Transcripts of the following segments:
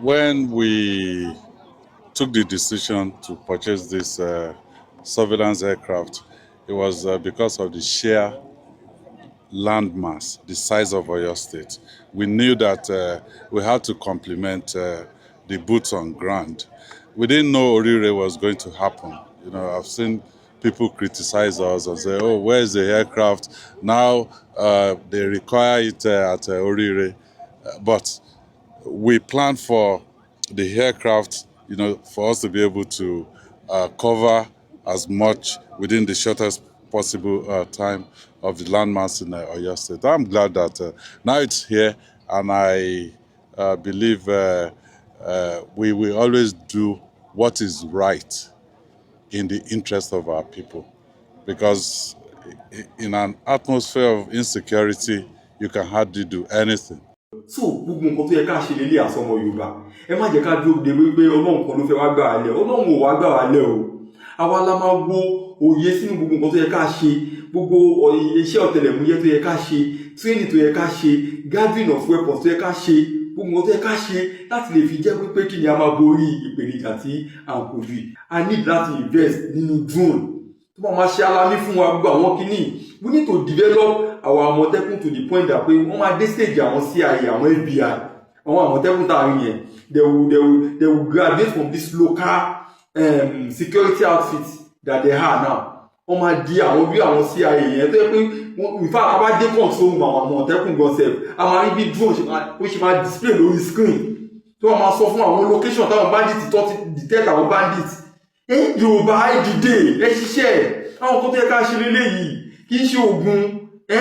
When we took the decision to purchase this surveillance aircraft, it was because of the sheer landmass, the size of Oyo State. We knew that we had to complement the boots on ground. We didn't know Orire was going to happen. I've seen people criticize us and say, "Oh, where's the aircraft?" Now they require it at Orire. But we plan for the aircraft, for us to be able to cover as much within the shortest possible time of the landmass in Oyo State. I'm glad that now it's here, and I believe we will always do what is right in the interest of our people. Because in an atmosphere of insecurity, you can hardly do anything. So gbogbo nǹkan tó yẹ ká ṣe lélẹ̀ as ọmọ Yorùbá, ẹ má jẹ́ ká dúró de wípé Ọlọ́run kan ló fẹ́ wá gbà wá lẹ̀. Ọlọ́run ò wá gbà wá lẹ̀ o. Àwa la máa wo òye sínú gbogbo nǹkan tó yẹ ká ṣe, gbogbo iṣẹ́ ọ̀tẹlẹ̀múyẹ́ tó yẹ ká ṣe, training tó yẹ ká ṣe, gathering of weapons tó yẹ ká ṣe, gbogbo nǹkan tó yẹ ká ṣe láti lè fi jẹ́ wípé kí ni a máa borí ìpèníjà tí à ń kojú yìí. A need láti invest nínú drone tó máa máa ṣe alamí fún wa gbogbo àwọn kinní. We need to develop our Àmọ̀tẹ́kùn to the point that pé wọ́n máa dé stage àwọn CIA, àwọn FBI. Àwọn Àmọ̀tẹ́kùn tá a rí yẹn, they will graduate from this local security outfit that they are now. Wọ́n máa di àwọn bí àwọn CIA yẹn tó yẹ pé in fact, a bá dé control room àwọn Àmọ̀tẹ́kùn gan sef, a máa rí bí drone ṣe máa ó ṣe máa display lórí screen tó wọ́n máa sọ fún àwọn location táwọn bandits tó ti detect àwọn bandits. Ẹ Yorùbá, ẹ dìde, ẹ ṣiṣẹ́. Àwọn nǹkan tó yẹ ká ṣe lélẹ́yìí kì í ṣe ogun. Ẹ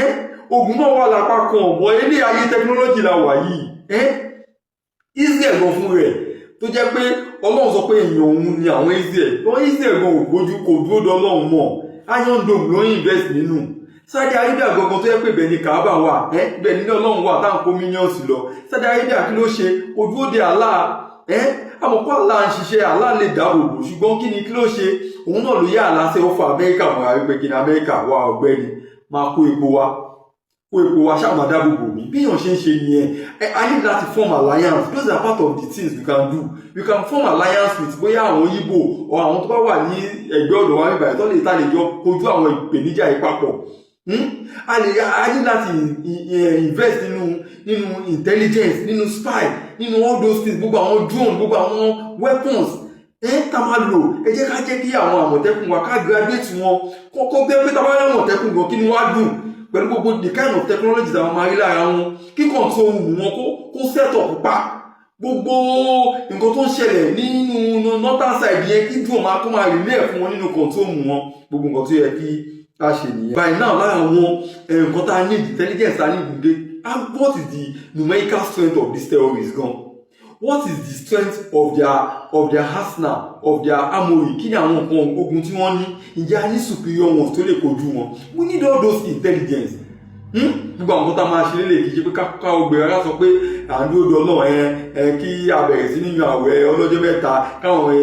ogun náà wà lápá kan ọ̀bọ̀ ilé ayé, technology la wà yìí. Ẹ Israel gan fún rẹ̀ tó jẹ́ pé Ọlọ́run sọ pé èèyàn òun ni àwọn Israel wọn, Israel gan ò gbójú kò dúró de Ọlọ́run mọ́. Iron Dome ló ń invest nínú. Saudi Arabia gangan tó yẹ pé ibẹ̀ ni Kaaba wà, ẹ ibẹ̀ nílé Ọlọ́run wà táwọn kó millions lọ. Saudi Arabia, kí ló ṣe? Kò dúró de Allah. Ẹ àmọ́ Allah ń ṣiṣẹ́, Allah lè dáàbò bò, ṣùgbọ́n kí ni kí ló ṣe? Òun náà ló yá Allah ṣe ó fa Amẹ́ríkà mọ́ra wípé kí ni Amẹ́ríkà wà, ọ̀gbẹ́ni, máa kó epo wá, kó epo wa, ṣáà máa dáàbò bò mí. Bí èèyàn ṣe ń ṣe nìyẹn. A ní láti form alliance. Those are part of the things we can do. We can form alliance with bóyá àwọn Igbo or àwọn tó bá wà ní ẹgbẹ́ ọ̀dọ̀ wa nígbà tó lè ta lè jọ kojú àwọn ìpèníjà yìí papọ̀. A ní láti invest nínú intelligence, nínú spy, nínú all those things, gbogbo àwọn drone, gbogbo àwọn weapons ẹ ká máa lò. Ẹ jẹ́ ká jẹ́ kí àwọn Àmọ̀tẹ́kùn wa ká graduate wọn kọ́kọ́ bẹ́ẹ̀ pé tá bá rí Àmọ̀tẹ́kùn gan, kí ni wọ́n á dùn pẹ̀lú gbogbo the kind of technologies àwọn máa rí lára wọn, kí control room wọn kó set up pa gbogbo nǹkan tó ń ṣẹlẹ̀ nínú northern side yẹn, kí drone máa kó máa relay ẹ̀ fún wọn nínú control room wọn. Gbogbo nǹkan tó yẹ kí a ṣe nìyẹn. By now, lára àwọn nǹkan tá a need, intelligence tá a need nílé, what is the numerical strength of these terrorists gan? What is the strength of their arsenal, of their armory? Kí ni àwọn nǹkan ogun tí wọ́n ní? Ǹjẹ́ a ní superior ones tó lè kojú wọn? We need all those intelligence. Gbogbo àwọn tó tá máa ṣe lélẹ̀, kì í ṣe pé ká ọgbẹ rárá sọ pé à ń dúró de Ọlọ́run. Ẹ kí a bẹ̀rẹ̀ sí nínú àwẹ̀ ọlọ́jọ́ 3, káwọn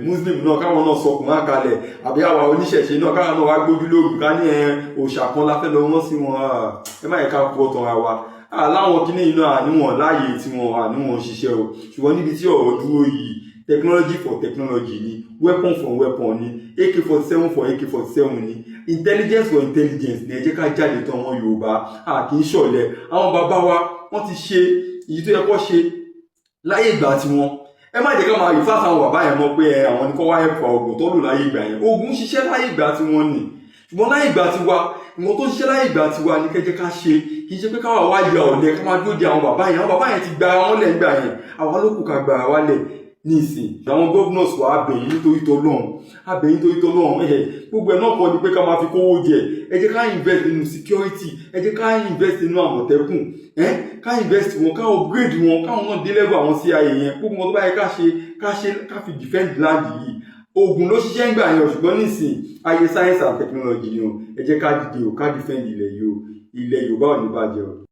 Muslim náà káwọn náà sọkùn á kalẹ̀, àbí àwa oníṣẹ̀ṣe náà káwọn náà wá gbójú lóògùn ká ní ẹ òòṣà kan la fẹ́ lọ rán sí wọn. Ẹ má yẹ ká kú ọ̀tàn ra wa láwọn kíní iná àníwọ̀n láàyè tí wọn àníwọ̀n ṣiṣẹ́ o. Ṣùgbọ́n níbi tí ọ̀rọ̀ dúró yìí, technology for technology ni, weapon for weapon ni, AK-47 for AK-47 ni, intelligence for intelligence ni. Ẹ jẹ́ ká jáde tán wọn Yorùbá, a kì í ṣọ̀lẹ. Àwọn bàbá wa, wọ́n ti ṣe èyí tó yẹ kó ṣe láyé ìgbà tiwọn. Ẹ má jẹ́ ká máa refer sáwọn bàbá yẹn mọ́ pé ẹ àwọn ní kọ́ wá ẹ̀fọ́ oògùn tó lò láyé ìgbà yẹn. Oògùn ṣiṣẹ́ láyé ìgbà tiwọn nì, ṣùgbọ́n láyé ìgbà tiwa, nǹkan tó ń ṣiṣẹ́ láyé ìgbà tiwa ní kẹ́jẹ́ ká ṣe. Kì í ṣe pé káwa wá ya ọ̀lẹ, ká máa dúró de àwọn bàbá yẹn. Àwọn bàbá yẹn ti gba wọn lẹ̀ nígbà yẹn, àwa ló kù ká gba wa lẹ̀ ní ìsìn. Àwọn governors wa, abẹ̀yìn nítorí tọlọ́run, abẹ̀yìn nítorí tọlọ́run. Ẹ̀ gbogbo ẹ̀ náà kọ́ ni pé ká máa fi kówó jẹ. Ẹ jẹ́ ká invest nínú security, ẹ jẹ́ ká invest nínú Àmọ̀tẹ́kùn, ẹ ká invest wọn, ká upgrade wọn, káwọn náà dé level àwọn CIA yẹn. Gbogbo wọn tó bá yẹ ká ṣe, ká ṣe, ká fi defend land yìí. Ogun ló ṣiṣẹ́ ń gbà yẹn, ṣùgbọ́n nísìn ayé science and technology ni o. Ẹ jẹ́ ká dìde o, ká defend ilẹ̀ yìí o. Ilẹ̀ Yorùbá ò ní bàjẹ́ o.